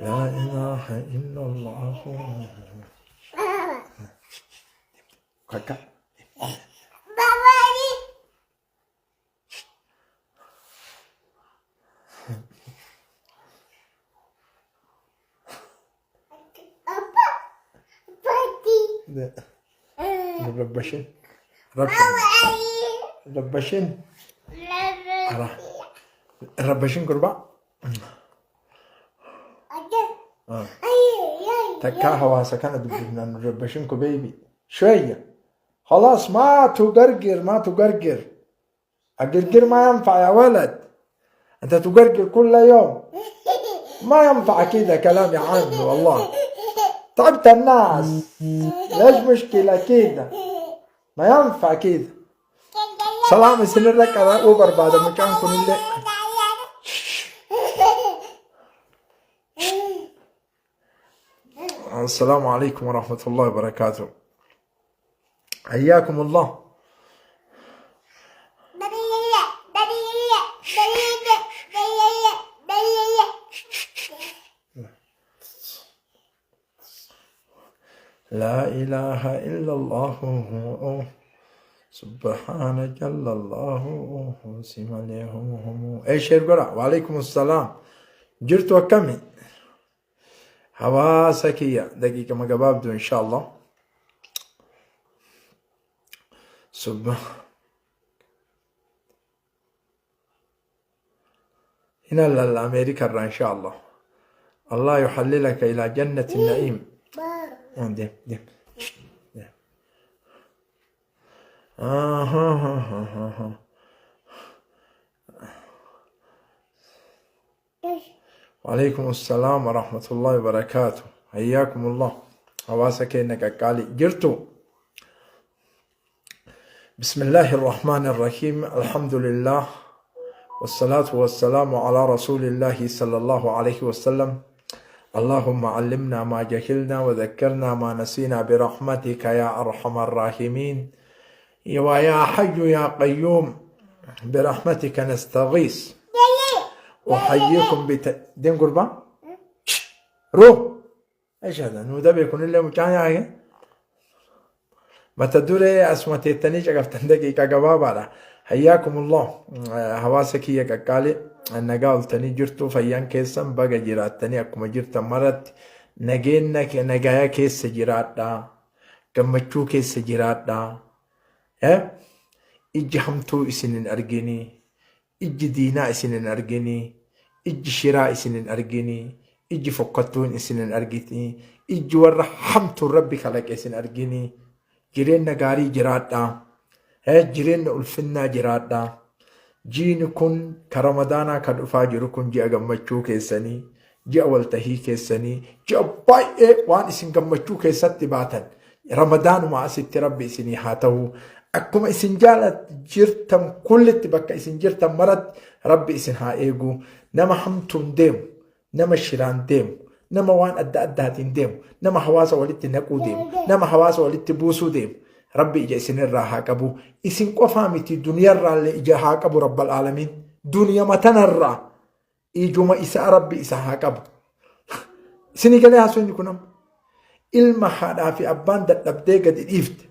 Laa ilaaha illallah. Kakka. Rabbashin. Rabbashin. Rabbashin. Rabbashin gurbaa. Takkaa hawaasa kana dubbifnaan rabbashin ko baby. شوية خلاص ما تجرجر ما تجرجر الجرجير ما ينفع يا ولد انت تجرجر كل يوم ما ينفع كده كلام يا عم والله تعبت الناس ليش مشكلة كده ما ينفع كده سلام isinirra qara'uu barbaada mucaan kunillee. السلام عليكم ورحمة الله وبركاته حياكم الله. لا إله إلا الله سبحان جل الله سماليهم اي share godha. وعليكم السلام. Jirtu? Akkami hawaasa kiyya? Daqiiqama gabaabdu insha Allah. سب هنا الأمريكا إن شاء الله الله يحللك إلى جنة النعيم. ديم ديم ديم. آه ها ها ها ها. وعليكم السلام ورحمة الله وبركاته. حياكم الله hawaasa keenya qaqqaalii. Jirtu? بسم الله الرحمن الرحيم. الحمد لله والصلاة والسلام على رسول الله صلى الله عليه وسلم. اللهم علمنا ما جهلنا وذكرنا ما نسينا برحمتك يا أرحم الراحمين ويا حي يا قيوم برحمتك نستغيث. أحييكم دين قربان روح. ايش هذا؟ نو بيكون اللي مكان mata duree asuma teettanii caqaftan daqiiqaa gabaabaadha. حياكم الله hawaasa kiyya qaqqaalee, nagaa oltanii jirtu? Fayyaan keessan baga jiraattanii. Akkuma jirtan maratti nageenya nagaya keessa jiraadhaa, gammachuu keessa jiraadhaa. Ijji hamtuu isin hin arginii, ijji diinaa isin hin arginii, ijji shiraa isin hin arginii, ijji fokkattuun isin hin arginii, ijji warra hamtuun rabbi kalaqe isin arginii. Jireenya gaarii jiraadhaa, jireenya ulfinnaa jiraadhaa. Jiini kun ka Ramadaanaa kan dhufaa jiru kun ji'a gammachuu keessanii, ji'a waltahii keessanii, ji'a baay'ee waan isin gammachuu keessatti baatan Ramadaanuma asitti rabbi isinii haa ta'u. Akkuma isin jaalat jirtan kullitti, bakka isin jirtan maratti rabbi isin haa eegu. Nama hamtuun deemu, nama shiraan deemu, nama waan adda addaatiin deemu, nama hawaasa walitti naquu deemu, nama hawaasa walitti buusuu deemu rabbi ija isinirraa haa qabu. Isin qofaa miti, duniyarraallee ija haa qabu rabbal aalamiin. Duniyama tanarraa ijuma isaa rabbi isa haa qabu. Isinii galee haasofni kun amma? Ilma haadhaa fi abbaan dadhabdee gadi dhiifte,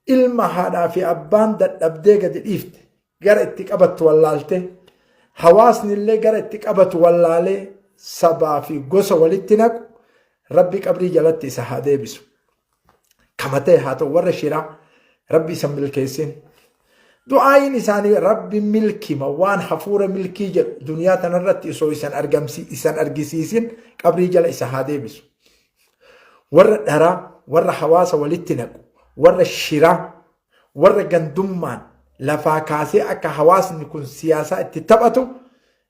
ilma haadhaa fi abbaan dadhabdee gadi dhiifte, gara itti qabattu wallaalte, hawaasni illee gara itti qabatu wallaalee sabaa fi gosa walitti naqu rabbi qabrii jalatti isa haa deebisu. Kama ta'e haa ta'u, warra shiraa rabbi isa milkeessin. Du'aayin isaanii rabbi milkima waan hafuura milkii jedhu duniyaa tanarratti osoo isan argamsi isan argisiisin qabrii jala isa haa deebisu. Warra dharaa, warra hawaasa walitti naqu, warra shiraa, warra gandummaan lafaa kaasee akka hawaasni kun siyaasaa itti taphatu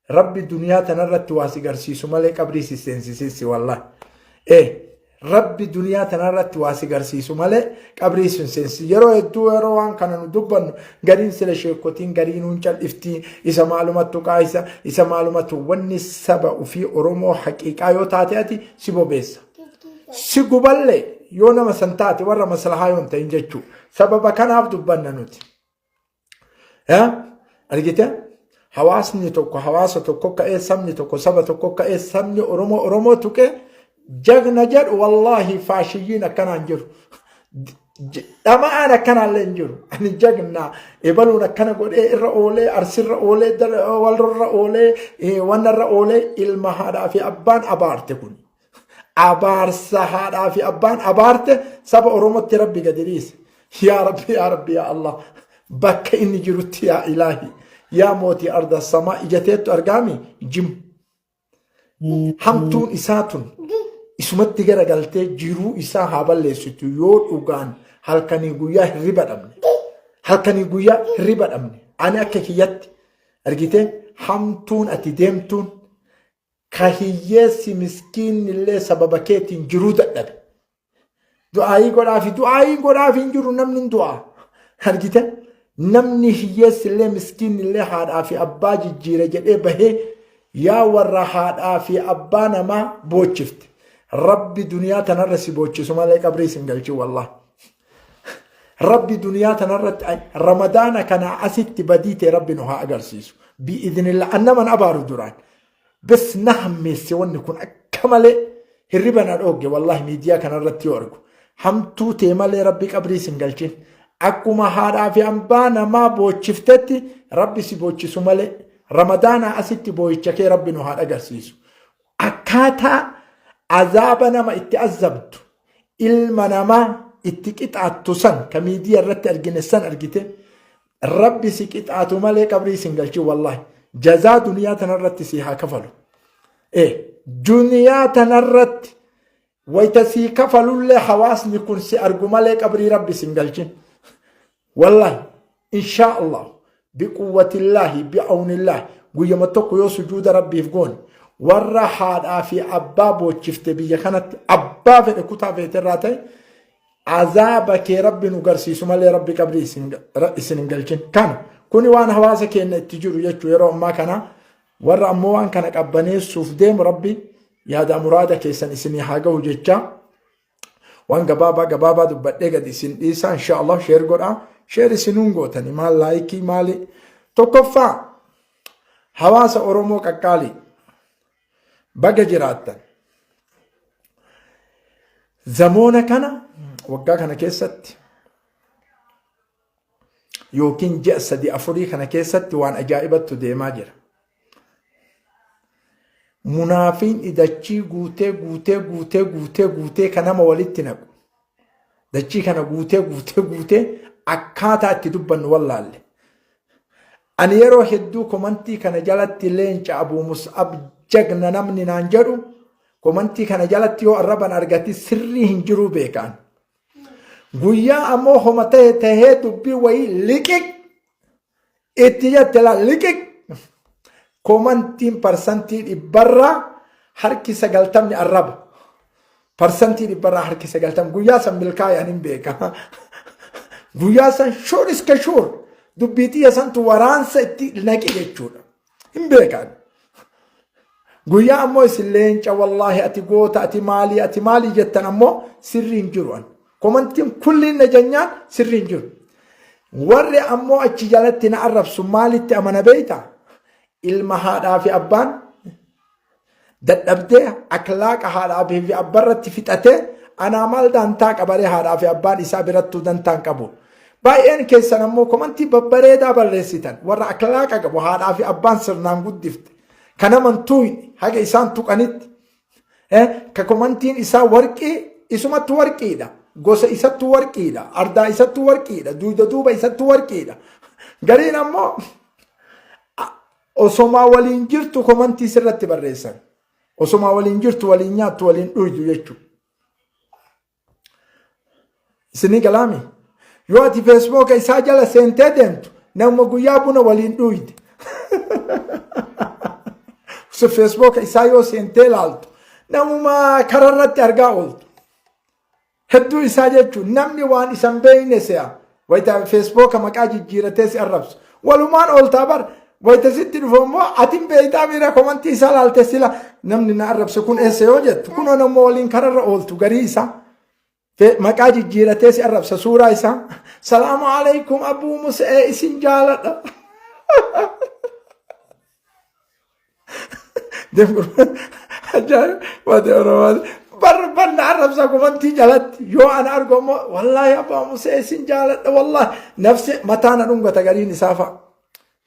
rabbi duniyaa tanarratti waa si garsiisu malee qabrii si seensisiisi wallahi. Rabbi duniyaa tanarratti waa si garsiisu malee qabrii si seensisu. Yeroo hedduu yeroo waan kana nu dubbannu gariin sila sheekotiin garii nuun cal'iftii isa maalumattu qaayisa isa maalumattu wanni saba ofii Oromoo haqiiqaa yoo taate ati si bobeessa. Si guballee yoo nama san taate warra maslahaa yoo hin ta'in jechuu. Sababa kanaaf dubbanna nuti. Argite? Hawaasni tokko hawaasa tokko ka'ee, sabni tokko saba tokko ka'ee, sabni Oromoo Oromoo tuqee jagna jedhu, wallaahi faashiyyiin akkanaan jiru. Dhama'aan akkanaallee hin jiru. Ani jagna ebaluun akkana godhee irra oolee, arsirra oolee, walirra oolee, wannarra oolee, ilma haadhaa fi abbaan abaarte kun. Abaarsa haadhaa fi abbaan abaarte saba Oromootti Rabbi gadi dhiise. Yaa Rabbi, yaa Rabbi, yaa Allah, bakka inni jirutti, yaa Ilaahi, yaa mootii arda samaa, ijateettu argaami jim. Hamtuun isaa tun isumatti garagaltee jiruu isaa haa balleessitu. Yoo dhugaan halkanii guyyaa hirriba dhabne, halkanii guyyaa hirriba dhabne, ani akka kiyyatti argite, hamtuun ati deemtuun ka hiyyeessi miskiinni illee sababa keetiin jiruu dadhabe. Du'aayii godhaafi, du'aayii godhaafi hin jiru, namni hin du'aa. Argite, namni hiyyeessi illee miskiinni illee haadhaa fi abbaa jijjiire jedhee bahee, yaa warra haadhaa fi abbaa namaa boochifte. Rabbi duniyaa tanarra si boochisu malee qabrii sin galchin wallahi. Rabbi duniyaa tanarratti ramadaana kana asitti badii ta'e Rabbi nu haa agarsiisu. Bi'idhnillah annaman abaaru duraan. Bes na hammeesse, wanni kun akka malee hirriba na dhoogge wallahi miidiyaa kanarratti yoo argu. Hamtuu tee malee Rabbi qabrii sin galchin. Akkuma haadhaa fi abbaa namaa boochiftetti Rabbi si boochisu malee ramadaanaa asitti boo'icha kee Rabbi nu haa agarsiisu. Akkaataa azaaba nama itti azabdu, ilma namaa itti qixaattu san ka miidiyaa irratti argine san argite, Rabbi si qixaatu malee qabrii sin galchin wallahi. Jazaa duniyaa tanarratti si haa kafalu. Duniyaa tanarratti wayita sii kafalullee hawaasni kun si argu malee qabrii Rabbi sin galchin. Wallahi inshaa Allah biquwwatillaahi bi'awnillaahi guyyama tokko yoo sujuuda Rabbiif goone, warra haadhaa fi abbaa boochifte biyya kanatti abbaa fedhe kutaa feeterraa ta'e azaaba kee Rabbi nu garsiisu malee Rabbi qabrii isin hin galchin. Kana kuni waan hawaasa keenya itti jiru jechuu yeroo ammaa kana. Warra ammoo waan kana qabbaneessuuf deemu, Rabbi yaada muraada keessan isinii haa gahu jecha, waan gabaabaa gabaabaa dubbadhee gadi isin dhiisa. Insha Allah share godhaa, share isinuun gootani maal, like maali. Tokkoffaa, hawaasa Oromoo qaqqaalii, baga jiraattan. Zamoona kana, waggaa kana keessatti yookiin ji'a 3 afurii kana keessatti waan ajaa'ibattu deemaa jira. Munaafiin dachii guutee guutee guutee guutee guutee kan nama walitti naqu. Dachii kana guutee guutee guutee akkaataa itti dubbannu wallaalle. Ani yeroo hedduu komantii kana jalatti leenca, Abuu Mus'ab, jagna namni naan jedhu, komantii kana jalatti yoo arraban argati sirrii hin jiruu beekaan. Guyyaa ammoo homa ta'e tahee dubbii wayii liqiq itti jette laa liqiq, komantiin 100%rraa harki 90 arraba. 100%rraa harki 90 guyyaa san milkaa'e hin beeka. Guyyaa san sure iska sure dubbii xiyya santu waraansa itti naqe jechuudha. Hin beekan. Guyyaa ammoo isin leenca, wallaahi ati goota, ati maalii, ati maalii jettan ammoo sirrii hin jiru. Komantiin kulliin na janyaan sirrii hin jiru. Warri ammoo achi jalatti na arrabsu maalitti amana beeyta? Ilma haadhaa fi abbaan dadhabdee aklaaqa haadhaa fi abbaarratti fixatee anaa maal dantaa qabaree, haadhaa fi abbaan isaa birattuu dantaan qabu. Baay'een keessan ammoo komantii babbareedaa barreessitan, warra aklaaqa qabu, haadhaa fi abbaan sirnaan guddifte. Kan amantuu haga isaan tuqanitti. Ka komantiin isaa warqii, isumattu warqiidha. Gosa isattu warqiidha. Ardaa isattu warqiidha. Duuda duuba isattu warqiidha. Gariin ammoo osomaa waliin jirtu komantii sirratti barreessan. Osomaa waliin jirtu, waliin nyaattu, waliin dhuydu jechuudha. Isinii galaami? Yoo ati feesbuuka isaa jala seentee deemtu, nama guyyaa buna waliin dhuyde. Feesbuuka isaa yoo seentee ilaaltu, namuma kararratti argaa ooltu. Hedduu isaa jechuun namni waan isan beekne se'a. Wayita feesbuuka maqaa jijjiiratee si arrabsu. Walumaan ooltaa bar. Wayita sitti dhufu immoo atin beektaa miira komantii isaa laalte, sila namni na arrabse kun eessa yoo jettu, kunoo nama waliin kararra ooltu garii isaa. Maqaa jijjiiratee si arrabsa, suuraa isaa. Salaamu alaikum Abuu Musee, isin jaaladha. Deem ajaa'iba waati Oromoo bar bar na arrabsa komantii jalatti yoo ana argu ammoo wallaahi abbaa Musee isin jaaladha wallaahi nafsi mataa na dhungata gariin isaa fa'a.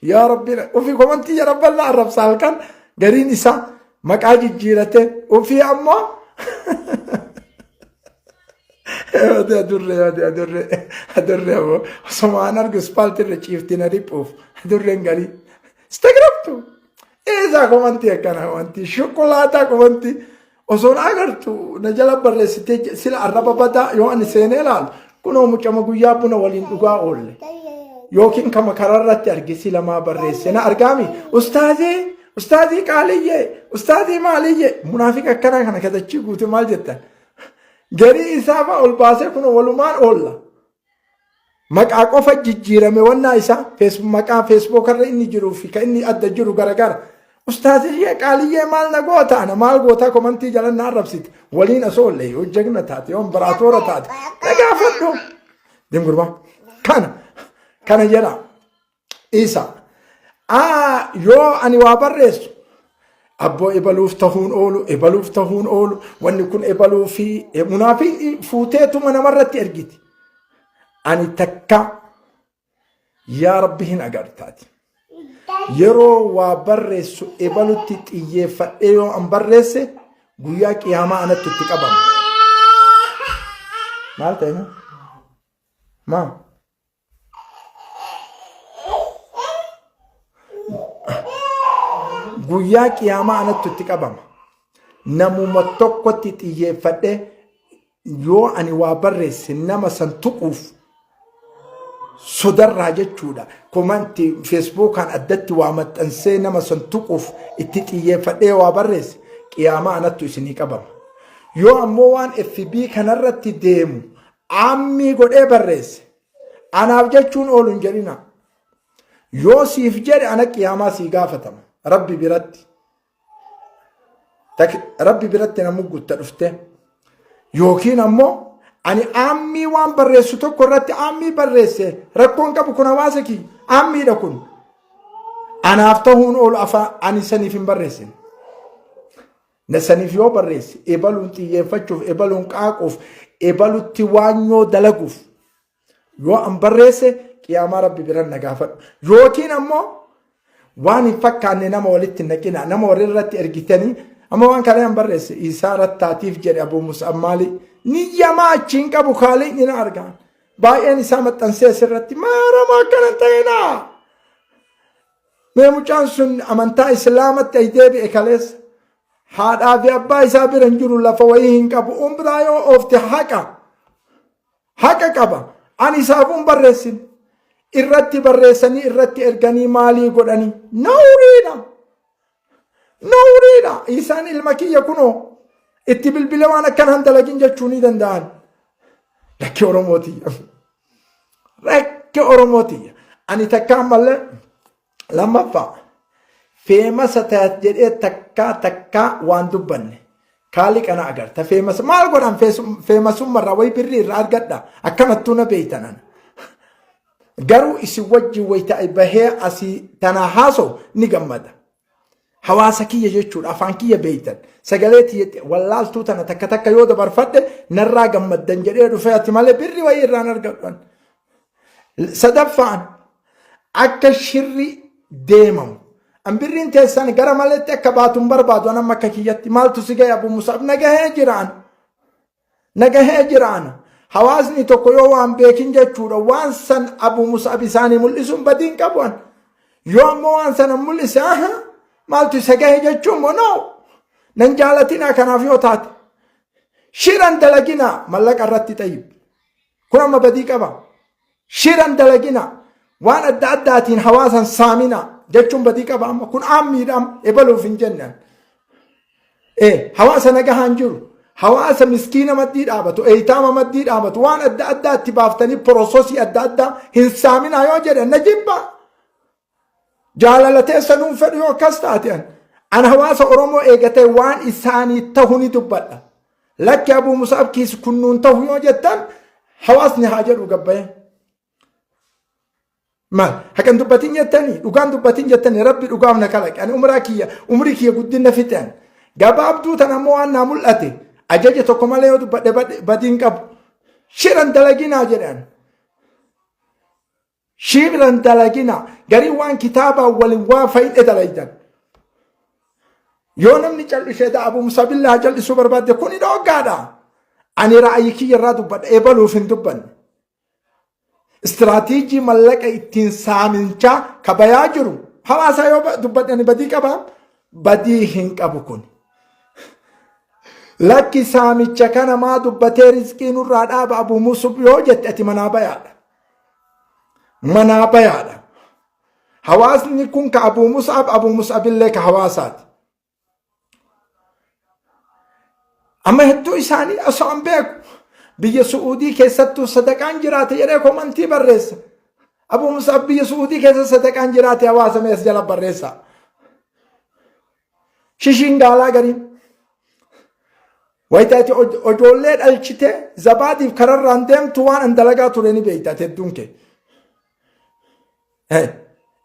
Yaa Rabbi ofii komantii jala bal'aa arrabsa halkan gariin isaa maqaa jijjiirate ofii ammoo Ati adurree ati adurree adurree ammoo osuma an argu ispaaltii irra ciifti na dhiphuuf adurreen garii. Istagrabtu eesaa komantii akkana komantii shukulaataa komantii osoo na agartu na jala barreessitee sila arraba badaa yoo ani seenee ilaalu kunoo mucama guyyaa buna waliin dhugaa oolle yookiin kama karaa irratti arge sila maa barreesse na argaami ustaazii ustaazii qaaliyyee ustaazii maaliyyee munaafiqa akkanaa kana kadachii guute maal jettan garii isaa fa'a ol baasee kunoo walumaan oolla. Maqaa qofa jijjiirame wannaa isaa maqaa feesbuuk irra inni jiruu fi kan inni adda jiru garagara. Ustaaziyyee qaaliyyee maal na goota ana maal gootaa komantii jala na arrabsite waliin osoo illee yoo jagna taate yoo imbaraatoora taate na gaafadhu. Deem gurbaa kana kana jedha isa aa yoo ani waa barreessu abboo ebaluuf tahuun oolu ebaluuf tahuun oolu wanni kun ebaluu fi munaafiin fuuteetuma namarratti ergiti ani takka yaa rabbi hin agartaati yeroo waa barreessu ebalutti xiyyeeffadhee yoo an barreesse guyyaa qiyaamaa anatti itti qabama maal ta'e maa Guyyaa qiyaamaa anattu itti qabama. Namuma tokkotti xiyyeeffadhe yoo ani waa barreesse nama san tuquuf sodarraa jechuudha. Komanti feesbuukaan addatti waa maxxansee nama san tuquuf itti xiyyeeffadhee waa barreesse qiyaamaa anattu isinii qabama. Yoo ammoo waan FB kanarratti deemu aammii godhee barreesse Anaaf jechuun oolu hin jedhina. Yoo siif jedhe ana qiyaamaa sii gaafatama. Rabbi biratti. Rabbi biratti na muggutta dhufte. Yookiin ammoo ani aammii waan barreessu tokko irratti aammii barreesse rakkoon qabu kun hawaasa kiyya aammiidha kun. Anaaf ta'uun oolu afaan ani saniif hin barreessine. Na saniif yoo barreesse ebaluun xiyyeeffachuuf ebaluun qaaquuf ebalutti waanyoo dalaguuf yoo an barreesse qiyaamaa rabbi biran na gaafadhu yookiin ammoo waan hin fakkaanne nama walitti hin naqina nama warri irratti ergitanii amma waan kana an barreesse isaa rattaatiif jedhe abuu mus'ab maali niyyamaa achiin qabu kaaliin na argaan baay'een isaa maxxansee asirratti maarama akkana hin ta'inaa Mee mucaan sun amantaa islaamatti ay deebi'e kaleessa. Haadhaa fi abbaa isaa bira hin jiru lafa wayii hin qabu. Umraa yoo oofte haqa. Haqa qaba. Ani isaafuu hin barreessin. Irratti barreessanii irratti erganii maalii godhanii. Nawriidha. Nawriidha. Isaan ilma kiyya kunoo itti bilbile waan akkana hin dalagin jechuu ni danda'an. Lakki Oromootiyya. Rakke Oromoo tiyya. Ani takka ammallee lammaffaa feemasa taat jedhee takkaa takkaa waan dubbanne. Kaali kana agarta feemasa maal godhan feemasummarraa wayi birrii irraa argadha akkanattuu na beeytan ana. Garuu isin wajjin wayita bahee asii tanaa haasa'u ni gammada. Hawaasa kiyya jechuudha afaan kiyya beeytan sagalee tiyya wallaaltuu tana takka takka yoo dabarfadhe narraa gammaddan jedhee dhufee ati malee birri wayii irraan argadhu. Sadaffaan akka shirri deemamu. An birriin teessan gara maleetti akka baatu hin barbaadu an amma akka kiyyatti maaltu si gahe Abu Musaab na gahee jira an. Na gahee jira ana. Hawaasni tokko yoo waan beekin jechuudha waan san Abu Mus'ab isaanii mul'isuun badii hin qabu an. Yoo ammoo waan sana mul'ise aha maaltu isa gahe jechuun moo no nan jaalatinaa kanaaf yoo taate. Shiran dalaginaa mallaqa irratti xayyib. Kun amma badii qaba. Shiran dalaginaa waan adda addaatiin hawaasan saaminaa jechuun badii qaba amma kun aammiidha amma ebaluuf hin jenne. Ee hawaasa nagahaan jiru hawaasa miskiina maddii dhaabatu eeytaama maddii dhaabatu waan adda addaa itti baaftanii porososii adda addaa hin saaminaa yoo jedhan na jibba. Jaalala teessa nuun fedhu yoo akkas taate an an hawaasa Oromoo eegatee waan isaanii tahu ni dubbadha. Lakki Abuu Musaab kiis kun nuun tahu yoo jettan hawaasni haa jedhu gabbayee. Maal haqan dubbatin jettanii dhugaan dubbatin jettanii rabbi dhugaaf na kalaqe ani umraa kiyya umrii kiyya guddina fixan gabaabduu tan ammoo waan naa mul'ate ajaja tokko malee yoo dubbadhe badiin qabu shiran dalaginaa jedhan shiran dalaginaa garii waan kitaabaa waliin waa fayidhe dalaydan yoo namni cal'isee da'abu musabillaa cal'isuu barbaadde kuni dhooggaadha ani ra'ayi kiyya irraa dubbadha ebaluuf hin dubbanne. Istiraatiijii mallaqa ittiin saaminchaa kabayaa jiru hawaasaa yoo dubbadhe ani badii qabaa? Badii hin qabu kun. Lakki saamicha kana maa dubbatee rizqii nurraa dhaaba Abuu Musub yoo jette ati manaa bayaadha. Manaa bayaadha. Hawaasni kun ka Abuu Mus'ab Abuu Mus'abillee ka hawaasaati. Amma hedduu isaanii osoo an beeku biyya Su'uudii keessattuu sadaqaan jiraate jedhee komantii barreessa. Abuu Mus'ab biyya Su'uudii keessa sadaqaan jiraate hawaasa mees jala barreessa. Shishiin gaalaa gariin. Wayita ati ijoollee dhalchite zabaadiif kararraan deemtu waan an dalagaa ture ni beekta ati hedduun kee.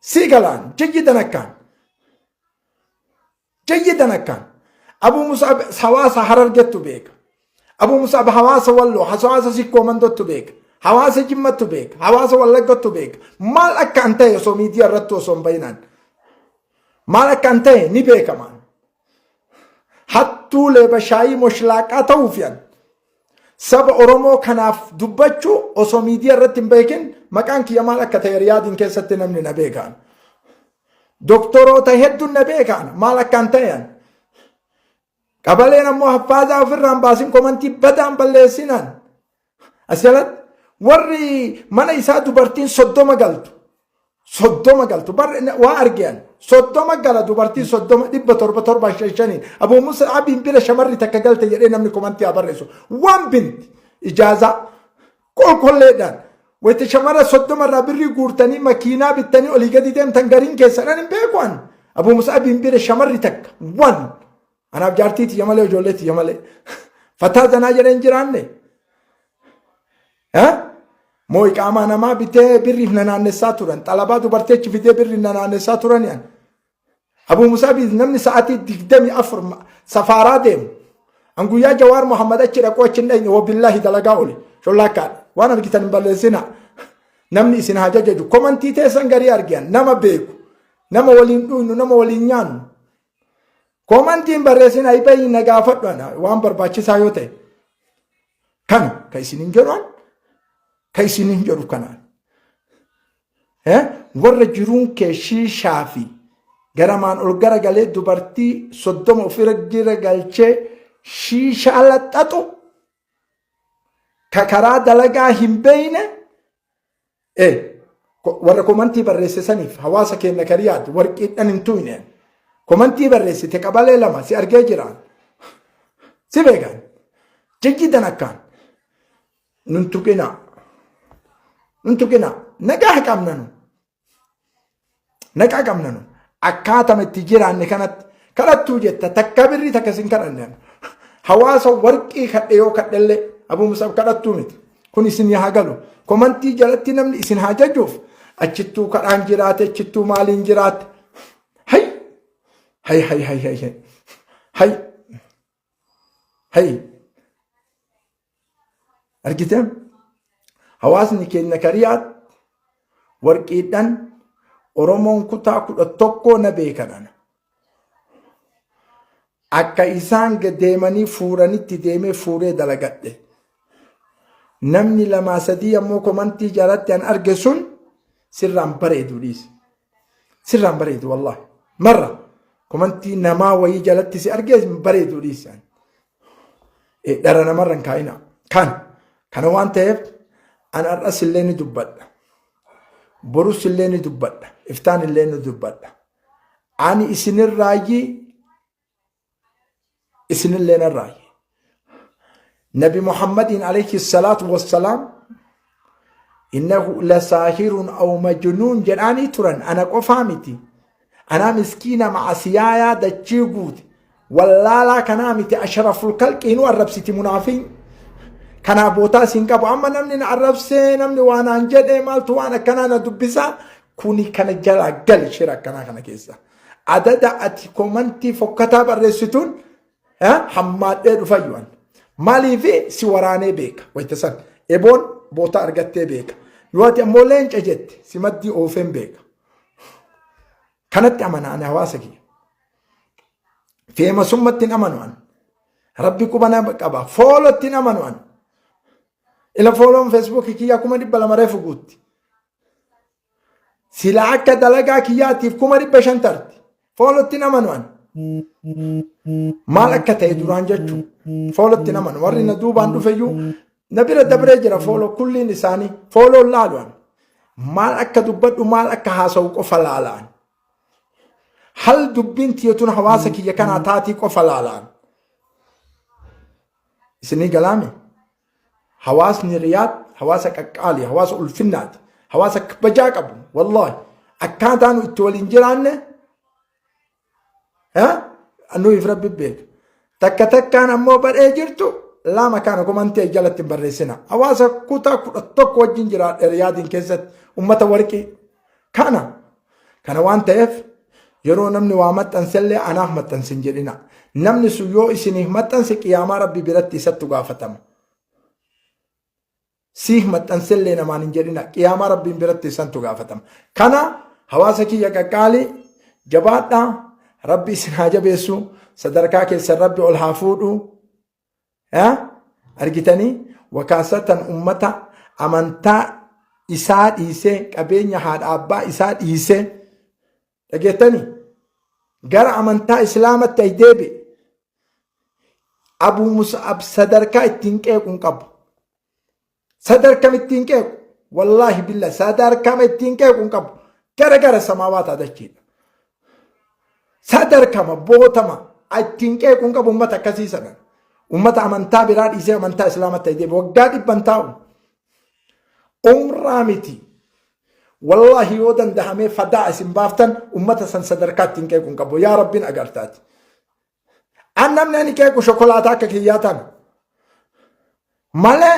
Sii galaan jayyidan akkaan. Jayyidan akkaan. Abuu Mus'ab hawaasa Harargettu beeka. Abuu Mus'ab hawaasa Walloo, hawaasa Sikkoo Mandottu beeka. Hawaasa Jimmattu beeka. Hawaasa Wallaggattu beeka. Maal akka an ta'e osoo miidiyaa irratti osoo hin bayinaan. Maal akka an ta'e ni beekamaan. Hattuu leeba shaayii moshlaaqaa ta'uuf yan. Saba Oromoo kanaaf dubbachuu osoo miidiyaa irratti hin beekin maqaan kiyya maal akka ta'e Riyaadiin keessatti namni na beekaan. Doktoroota hedduun na beekaan maal akkaan ta'an. Qabaleen ammoo haffaazaa ofirraan baasin komantii badaan balleessinaan. As jalatti warri mana isaa dubartiin 30 galtu. 30 galtu bar waa argiyan 30 gala dubartiin 30 700 7 5 5 Abuu Musa Abiin bira shamarri takka galte jedhee namni komantii haa barreessu. Waan binti ijaazaa qolqolleedhaan wayita shamara 30 irraa birrii guurtanii makiinaa bittanii olii gadi deemtan gariin keessadhaan hin beeku an. Abuu Musa Abiin bira shamarri takka wan anaaf jaartii tiyya malee ijoollee tiyya malee fataa zanaa jedhee hin jiraanne. Moo iqaamaa namaa bitee birriif na naannessaa turan xalabaa dubartii achi fidee birriif na naannessaa turan an. Abuu Musaabiif namni sa'aatii 24 safaaraa deemu. An guyyaa Jawaar Muhammad achi dhaquu achi hin dhaqne wabillaahi dalagaa oole. Shollaakkaadha. Waan argitan hin balleessina. Namni isin haa jajaju. Komantii teessan garii argiyan. Nama beeku. Nama waliin dhuynu, nama waliin nyaannu. Komantii hin barreessina ibayii na gaafadhu ana waan barbaachisaa yoo ta'e. Kana ka isin hin jedhu an ka isin hin jedhu kanaan. Warra jiruun kee shiishaa fi garamaan ol garagalee dubartii 30 ofirra jira galchee shiishaa laxxaxu ka karaa dalagaa hin beeyne warra komantii barreesse saniif hawaasa keenya kariyaati warqiidhaan hin tuyne komantii barreessite qabalee lama si argee jiraan si beekan jijjiidan akkaan. Nun tuqinaa. Nun tuqinaa. Nagaa qabna nu. Nagaa qabna nu. Akkaatama itti jiraanne kanatti kadhattuu jetta takka birrii takka sin kadhanne. Hawaasa warqii kadhe yoo kadhellee Abuu Musab kadhattuu miti. Kun isin haa galu. Komantii jalatti namni isin haa jajuuf achittuu kadhaan jiraate achittuu maaliin jiraate. Hay hay hay hay hay hay hay hay Argitee? Hawaasni keenya kariyaatti warqiidhaan Oromoon kutaa 11 na beekan ana. Akka isaan deemanii fuuranitti deemee fuuree dalagadhe. Namni lamaa sadii ammoo komantii jalatti an arge sun sirraan bareedu dhiisi. Sirraan bareedu wallaahi. Marra komantii namaa wayii jalatti si argee bareedu dhiisi. Dhara namarra hin kaa'ina. Kana waan ta'eef an har'as illee ni dubbadha. Borus illee ni dubbadha. Iftaan illee ni dubbadha. Ani isinirraayyii isinillee narraayyi. Nabi Muhammadiin alayhi salaatu wassalaam innahu lasaahirun aw majnuun jedhaanii turan ana qofaa miti. Anaa miskiina macasiyaayaa dachii guute. Wallaalaa kanaa miti ashraful kalqii nu arrabsiti munaafiin. Kanaa bootaa siin qabu amma namni na arrabsee namni waan aan jedhe maaltu waan akkanaa na dubbisaa. Kuni kana jalaa gali shira akkanaa kana keessa. Adada ati komantii fokkataa barreessituun hammaadhee dhufayyuu an. Maaliif si waraanee beeka wayita san. Eboon boota argattee beeka. Yoo ati ammoo leenca jette si maddii oofeen beeka. Kanatti amana ani hawaasa kiyya. Feemasummatti hin amanu an. Rabbi quba na qaba. Foolotti hin amanu an. Ila fooloon feesbuukii kiyyaa 200,000 reefu guutti. Sila akka dalagaa kiyyaatiif 500,000 tarti. Foolotti hin amanu an. Maal akka ta'e duraan jechuun foolotti hin amanu. Warri na duubaan dhufeyyuu na bira dabree jira fooloo kulliin isaanii fooloon laalu an. Maal akka dubbadhu maal akka haasa'u qofa laalaan. Hal dubbiin tiyatun hawaasa kiyya kanaa taatii qofa laalaan. Isinii galaame? Hawaasni Riyaad hawaasa qaqqaali, hawaasa ulfinnaati, hawaasa kabajaa qabu. Wallaahi akkaataa nu itti waliin jiraanne nuyiif rabbi beeka. Takka takkaan ammoo badhee jirtu lama kana komantii jalatti hin barreessina. Hawaasa kutaa 11 wajjin jiraadhe Riyaadiin keessatti ummata warqii kana. Kana waan ta'eef yeroo namni waa maxxansellee anaaf maxxanse hin jedhina. Namni sun yoo isiniif maxxanse qiyaamaa rabbi biratti isattu gaafatama. Siif maxxansellee namaan hin jedhina. Qiyaamaa rabbiin biratti isantu gaafatama. Kana hawaasa kiyya qaqqaalii jabaadhaa rabbi isin haa jabeessu sadarkaa keessan rabbi ol haa fuudhu. Argitanii wakaasatan ummata amantaa isaa dhiisee qabeenya haadha abbaa isaa dhiisee dhageettanii gara amantaa islaamatti ay deebi'e. Abuu Mus'ab sadarkaa ittiin qeequ hin qabu. Sadarkam ittiin qeequ wallaahi billa sadarkama ittiin qeequ hin qabu. Gara gara samaawaata dachiidha. Sadarkama bootama ittiin qeequ hin qabu ummata akkasii sana. Ummata amantaa biraa dhiisee amantaa islaamatti ay deebi'e waggaa dhibban taa'u. Umraa miti. Wallaahi yoo dandahamee fadaa isin baaftan ummata san sadarkaa ittiin qeequ hin qabu. Yaa Rabbiin agartaati. An namni ani qeequ shokolaataa akka kiyyaa tana. Malee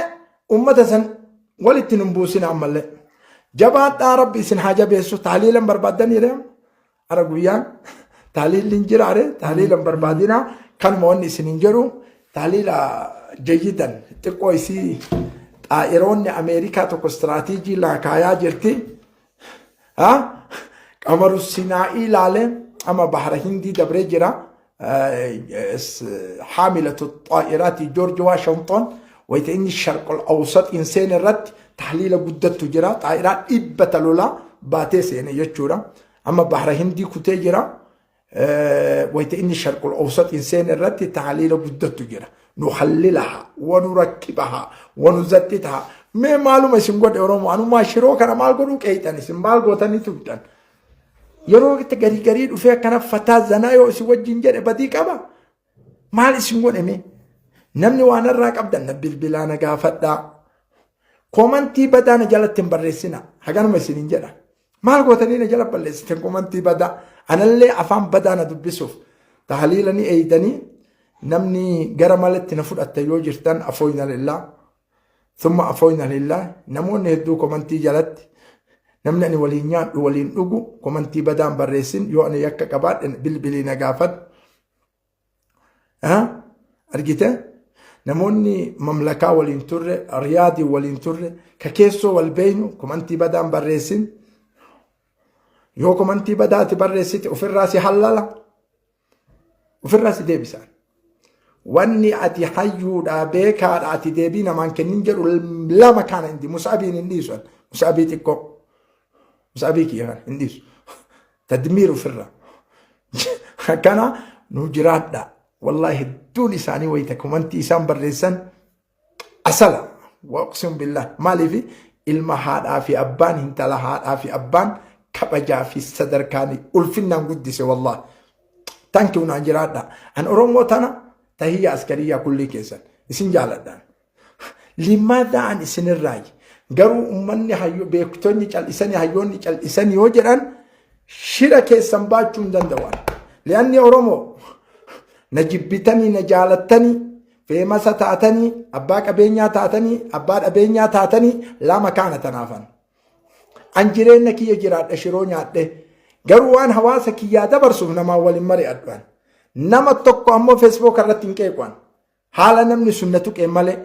ummata san walitti nun buusin ammallee. Jabaadhaa rabbi isin haa jabeessu taaliilan barbaaddanii ree ara guyyaan taaliilli hin jiraare taaliilan barbaadinaa kanuma wanni isin hin jedhu taaliila jayyidan xiqqoo isii xaa'iroonni Ameerikaa tokko istiraatiijii laakaayaa jirti. Qamaru sinaa'ii ilaalee amma bahara hindii dabree jira. Haamilatu xaa'iraati Joorji Waashington wayita inni sharqul awsat hin seene irratti tahliila guddattu jira. Xaa'iraa dhibba talolaa baatee seene jechuudha. Amma bahara hindii kutee jira. Wayita inni sharqul awsat hin seene irratti tahliila guddattu jira. Nuhallilaha wa nurakkibaha wa nuzaxxitaha. Mee maaluma isin godhe Oromoo anumaa shiroo kana maal godhuu qeeyxan isin maal gootanii turtan. Yeroo itti garii garii dhufee akkana fataa zanaa yoo isin wajjin jedhe badii qaba. Maal isin godhe mee? Namni waan irraa qabdan na bilbilaa na gaafadhaa. Komantii badaa na jalatti hin barreessina. Haganuma isiniin jedha. Maal gootanii na jala balleessitan komantii badaa. Anallee afaan badaa na dubbisuuf. Tahaliila ni eeydanii namni gara malatti na fudhatta yoo jirtan afooyna lillaa. Thumma afooyna lillaa. Namoonni hedduu komantii jalatti namni ani waliin nyaadhu waliin dhugu komantii badaan barreessin yoo ani yakka qabaadhe bilbilii na gaafadhu. Argite? Namoonni mamlakaa waliin turre, riyaadii waliin turre, ka keessoo wal beeynu komantii badaan barreessin. Yoo komantii badaati barreessite ofirraa si hallala. Ofirraa si deebisaan. Wanni ati hayyuudha beekaadha ati deebii namaan kennin jedhu lama kana hindi musaabiin hin dhiisu. Musaabii xiqqoo. Musaabii kiyya kana hin dhiisu. Tadmiir ofirraa. Akkana nu jiraadha. Wallaahi hedduun isaanii wayita komantii isaan barreessan asala. Waaqsiin billah. Maaliif ilma haadhaa fi abbaan intala haadhaa fi abbaan kabajaa fi sadarkaan ulfinnaan guddise wallaahi. Thank you naan jiraadha. An Oromoo tana tahiyya askariyyaa kullii keessan isin jaaladhaan. Limaadha an isinirraayi. Garuu uummanni hayyo beektonni cal'isanii hayyoonni cal'isanii yoo jedhan shira keessan baachuu hin danda'u. Li'anni Oromoo na jibbitanii na jaalattanii feemasa taatanii abbaa qabeenyaa taatanii abbaa dhabeenyaa taatanii lama kaana tanaafan. An jireenya kiyya jiraadha shiroo nyaadhe. Garuu waan hawaasa kiyyaa dabarsuuf namaan waliin mari'adhu an. Nama tokko ammoo Facebook irratti hin qeequ an. Haala namni sun na tuqee malee.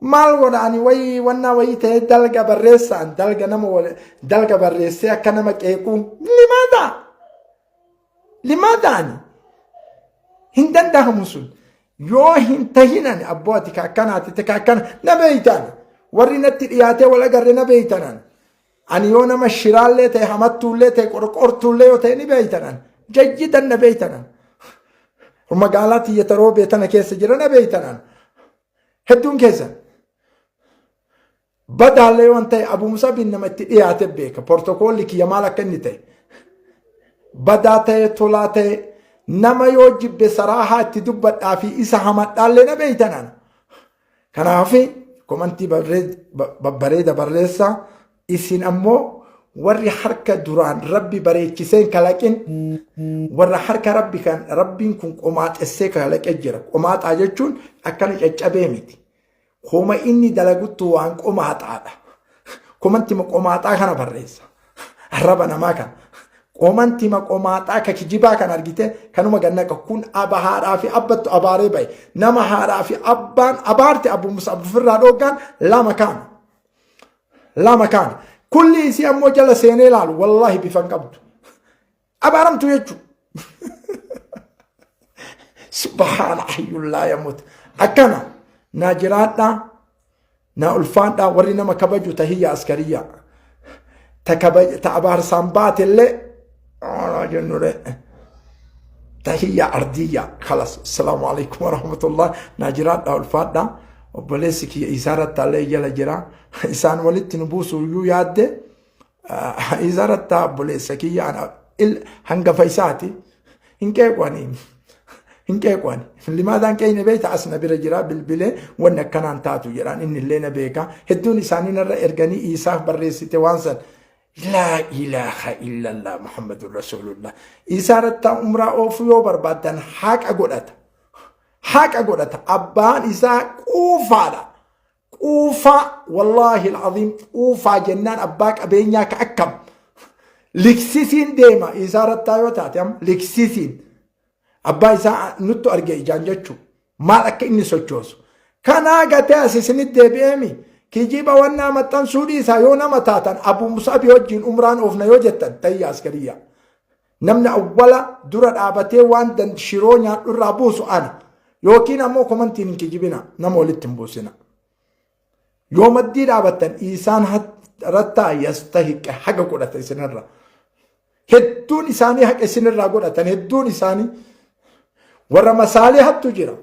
Maal godha ani wayii wannaa wayii ta'ee dalga barreessaan dalga nama dalga barreessee akka nama qeequu limaadha. Limaadha ani. Hin danda'amu sun. Yoo hin tahin ani abboo ati ka akkanaati ati ka akkana na beeytaan. Warri natti dhiyaatee wal agarre na beeytan ani. Ani yoo nama shiraallee ta'e hamattuullee ta'e qorqortuullee yoo ta'e ni beeytan ani. Jayyidan na beeytan ani. Magaalaa tiyya taroo beetana keessa jira na beeytan ani. Hedduun keessan. Badaallee waan ta'e Abu Musabiin nama itti dhiyaate beeka. Portokoolli kiyya maal akka inni ta'e. Badaa ta'e tolaa ta'e nama yoo jibbe saraahaa itti dubbadhaa fi isa hamadhaallee na beeytan ana. Kanaaf komantii babbareeda barreessaa isin ammoo warri harka duraan rabbi bareechiseen kalaqin warra harka rabbi kan rabbiin kun qomaaxessee kalaqee jira. Qomaaxaa jechuun akkana caccabee miti. Koma inni dalaguttu waan qomaaxaadha. Komantima qomaaxaa kana barreessa. Arraba namaa kana. Komantima qomaaxaa ka kijibaa kan argite kanuma gannaqa kun aba haadhaa fi abbattu abaaree bahe. Nama haadhaa fi abbaan abaarte abu musab ofirraa dhooggaan lama kaana. Lama kaana. Kulli isii ammoo jala seenee ilaalu wallaahi bifa hin qabdu. Abaaramtu jechuudha. Subhaana hayyuun laa yamut. Akkana naa jiraadhaa naa ulfaadhaa warri nama kabaju tahiyya askariyyaa. Ta ta abaarsaan baatellee jennure. Tahiyya ardiyya kalas. Assalaamu alaikum warahmatullah. Naa jiraadhaa ulfaadhaa. Obboleessi kiyya isaa irratti illee jala jira. Isaan walitti nu buusu iyyuu yaadde. Isa irratti obboleessa kiyya hangafa isaati. Hin qeequ ani. Hin qeequ ani. Limaadhaan qeeyne beekta as na bira jira bilbilee wanni akkanaan taatu jedhaan inni illee na beeka. Hedduun isaanii narra erganii Isaaf barreessite waan san. Laa ilaaha illallah Muhammadun Rasuulullah. Isaa irratti umraa oofuu yoo barbaaddan haqa godhata. Haqa godhata. Abbaan isaa quufaadha. Quufaa wallaahi al'aziim quufaa jennaan abbaa qabeenyaa ka akkam liksisiin deema isaa rattaa yoo taate amma liksisiin abbaa isaa nuttu arge ijaan jechuu maal akka inni sochoosu kanaa gatee as isinitti deebi'eemi kijiba wannaa maxxansuu dhiisaa yoo nama taatan abu musabi wajjiin umraan oofna yoo jettan tayya askariyyaa Namni awwala dura dhaabatee waan dan shiroo nyaadhu irraa buusu ana. Yookiin ammoo komantiin hin kijibina nama walitti hin buusina. Yoo maddii dhaabattan isaan rattaa yastahiqqa haqa godhata isinirra. Hedduun isaanii haqa isinirraa godhatan hedduun isaanii warra masaalihattu jira.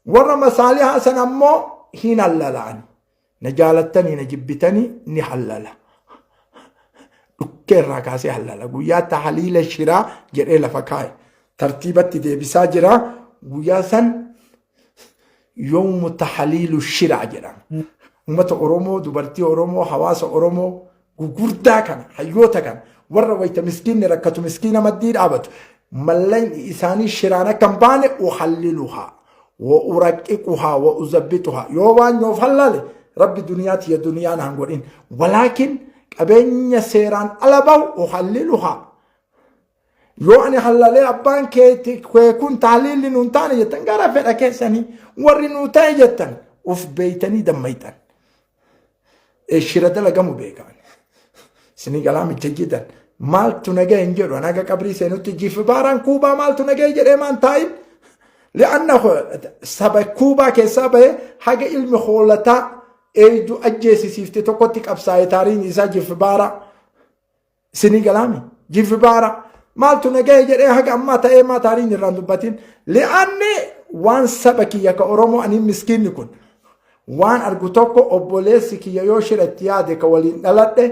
Warra masaalihaa san ammoo hin hallala'ani. Na jaalattanii na jibbitanii ni hallala. Dhukkee irraa kaasee hallala. Guyyaa tahaliila shiraa jedhee lafa kaa'e. Tartiibatti deebisaa jira. Guyyaa san yoomu tahaliilu shiraa jedhama. Uummata Oromoo, dubartii Oromoo, hawaasa Oromoo gugurdaa kana hayyoota kana warra wayita miskiinni rakkatu miskiina maddii dhaabatu mallaqni isaanii shiraan akka hin baane uhalliluhaa wa uraqqiquhaa wa uzabbituhaa yoo waan yoof hallale rabbi duniyaa tiyya duniyaa naan godhin walaakin qabeenya seeraan ala bahu uhalliluhaa yoo ani hallalee abbaan kee kun tahliilli nuun taane jettan gara fedha keessanii warri nuu ta'e jettan uf beeytanii dammayxan Shira dalagamu beekaan. Isinii galaa micha jedhan. Maaltu nagaya hin jedhu. Anaga qabrii seenutti jifibaaraan kuubaa maaltu nagaya jedhee maan taa'in. Li'anna saba kuubaa keessaa bahee haga ilmi hoolataa eeydu ajjeesisiifte tokkotti qabsaa'e taariin isaa jifibaaraa. Isinii galaami jifibaara maaltu nagaya jedhee haga ammaa ta'ee maa taariin irraan dubbatin. Li'anni waan saba kiyya ka Oromoo ani miskiinni kun waan argu tokko obboleessi kiyya yoo shira itti yaade ka waliin dhaladhe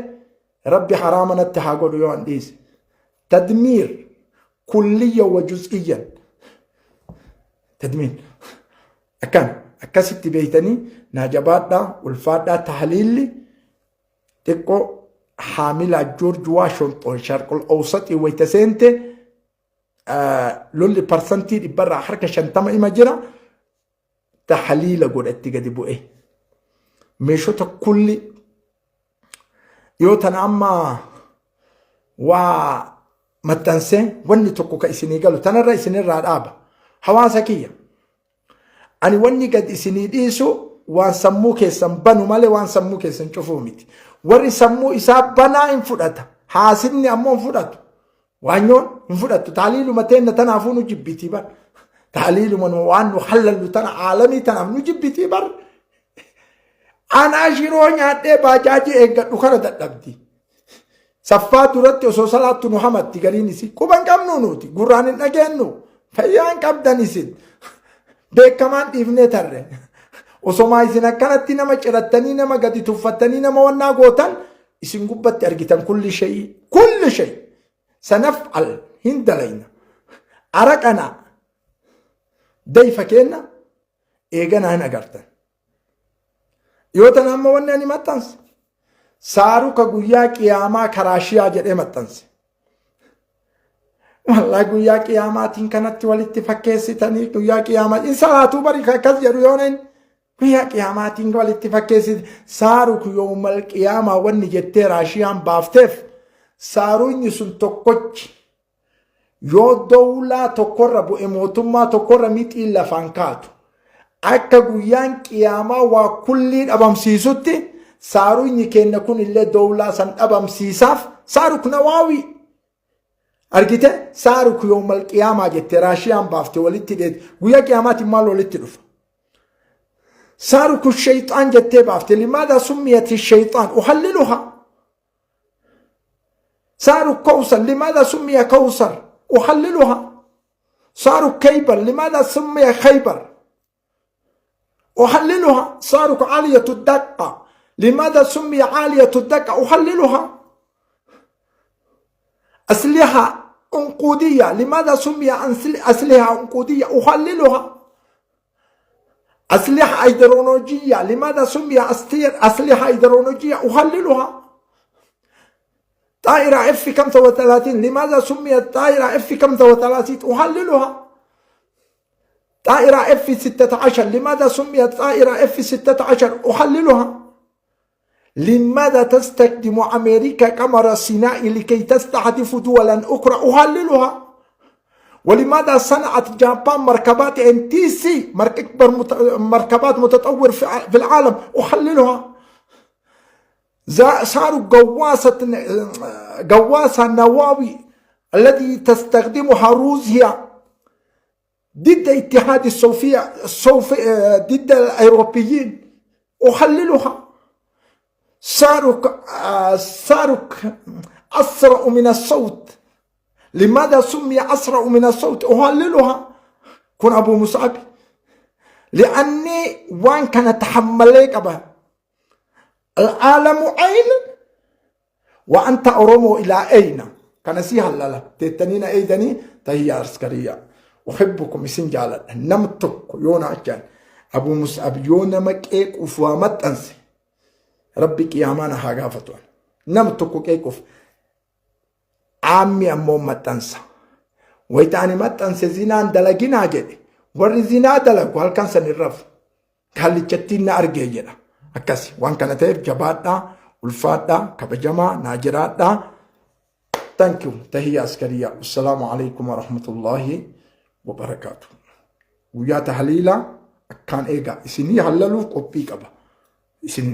rabbi haraama natti haa godhu yoo an dhiise. Tadmiir kulliyya wa juz'iyyan. Tadmiir. Akkan akkasitti beeytanii naa jabaadhaa ulfaadhaa tahliilli xiqqoo haamilaa Joorji Waashington sharqul awsaxii wayita seente lolli parsantii dhibbarraa harka 50 ima jira tahliila godhatti gadi bu'e. Meeshota kulli Yoo tana amma waa maxxansee wanni tokko ka isinii galu tanarra isinirraa dhaaba. Hawaasa kiyya. Ani wanni gad isinii dhiisu waan sammuu keessan banu malee waan sammuu keessan cufuu miti. Warri sammuu isaa banaa hin fudhata. Haasinni ammoo hin fudhatu. Waanyoon hin fudhattu. Taaliiluma teenna tanaafuu nu jibbitii bar. Taaliiluma nu waan nu hallallu tana aalamii tanaaf nu jibbitii bar. Anaa shiroo nyaadhee baajaajii eeggadhu kana dadhabdi. Saffaa duratti osoo salaattu nu hamatti gariin isii. Quba hin qabnu nuti. Gurraan hin dhageennu. Fayyaa hin qabdan isin. Beekamaan dhiifnee tarre. Osomaa isin akkanatti nama cirattanii nama gadi tuffattanii nama wannaa gootan isin gubbatti argitan kulli shayii. Kulli shayii. Sanaf'al hin dalayna. Araqana dayfa keenna eeganaa hin agartan. Yoo tana amma wanni ani maxxanse saaruka guyyaa qiyaamaa karaashiyaa jedhee maxxanse. Wallaahi guyyaa qiyaamaatiin kanatti walitti fakkeessitanii guyyaa qiyaamaa in salaatuu bari akkas jedhu yoo neen guyyaa qiyaamaatiin walitti fakkeessite saaruk yoomal qiyaamaa wanni jettee raashiyaan baafteef saaruunyi sun tokkochi Yoo dowlaa tokkorra bu'e mootummaa tokkorra mixiin lafaan kaatu. Akka guyyaan qiyaamaa waa kullii dhabamsiisutti saaruyni keenna kun illee dowlaa san dhabamsiisaaf saaruk nawaawii. Argite saaruk yoomal qiyaamaa jette raashiyaan baafte walitti dheet guyyaa qiyaamaatiin maal walitti dhufa? Saaruku shayxaan jettee baafte limaadha summiyati shayxaan uhalliluha. صاروا كوثر لماذا سمي كوثر أحللها صاروا كيبر لماذا سمي خيبر أحللها صاروا عالية الدقة لماذا سمي عالية الدقة أحللها أسلحة أنقودية لماذا سمي أسلحة أنقودية أحللها أسلحة أيدرونوجية لماذا سمي أسلحة أيدرونوجية أحللها طائرة اف 35 لماذا سميت طائرة اف 35 أحللها طائرة اف 16 لماذا سميت طائرة اف 16 أحللها لماذا تستخدم أمريكا قمر صناعي لكي تستهدف دولا أخرى أحللها ولماذا صنعت جابان مركبات ان تي سي اكبر مركبات متطور في العالم احللها صاروا قواصة قواصة نواوي الذي تستخدمها روسيا ضد اتحاد الصوفية الصوفي ضد الأوروبيين أحللها صاروخ أسرع من الصوت لماذا سمي أسرع من الصوت أحللها كن أبو مصعب لأني وان كان تحملك أبا العالم عين وأنت أرومو إلى أين كان سيها لا تتنين أيدني تهي عسكرية أحبكم إسن جالت نمتك يونا أجان أبو مصعب يونا مكيك وفوامت أنسي ربي قيامانا هاغافتوان نمتك كيكوف عامي أمو متنسى ويتاني متنسى زينان دلقنا جدي warri zinaa dalagu halkan san hin rafu kaallichattiin na argee jedha akkasi waan kana ta'eef jabaadhaa ulfaadhaa kabajamaa naa jiraadhaa thank you tahiyya askariya assalaamu alaikum warahmatullaahi wabarakaatu guyyaa tahliilaa akkaan eegaa isinii hallaluuf qophii qaba isin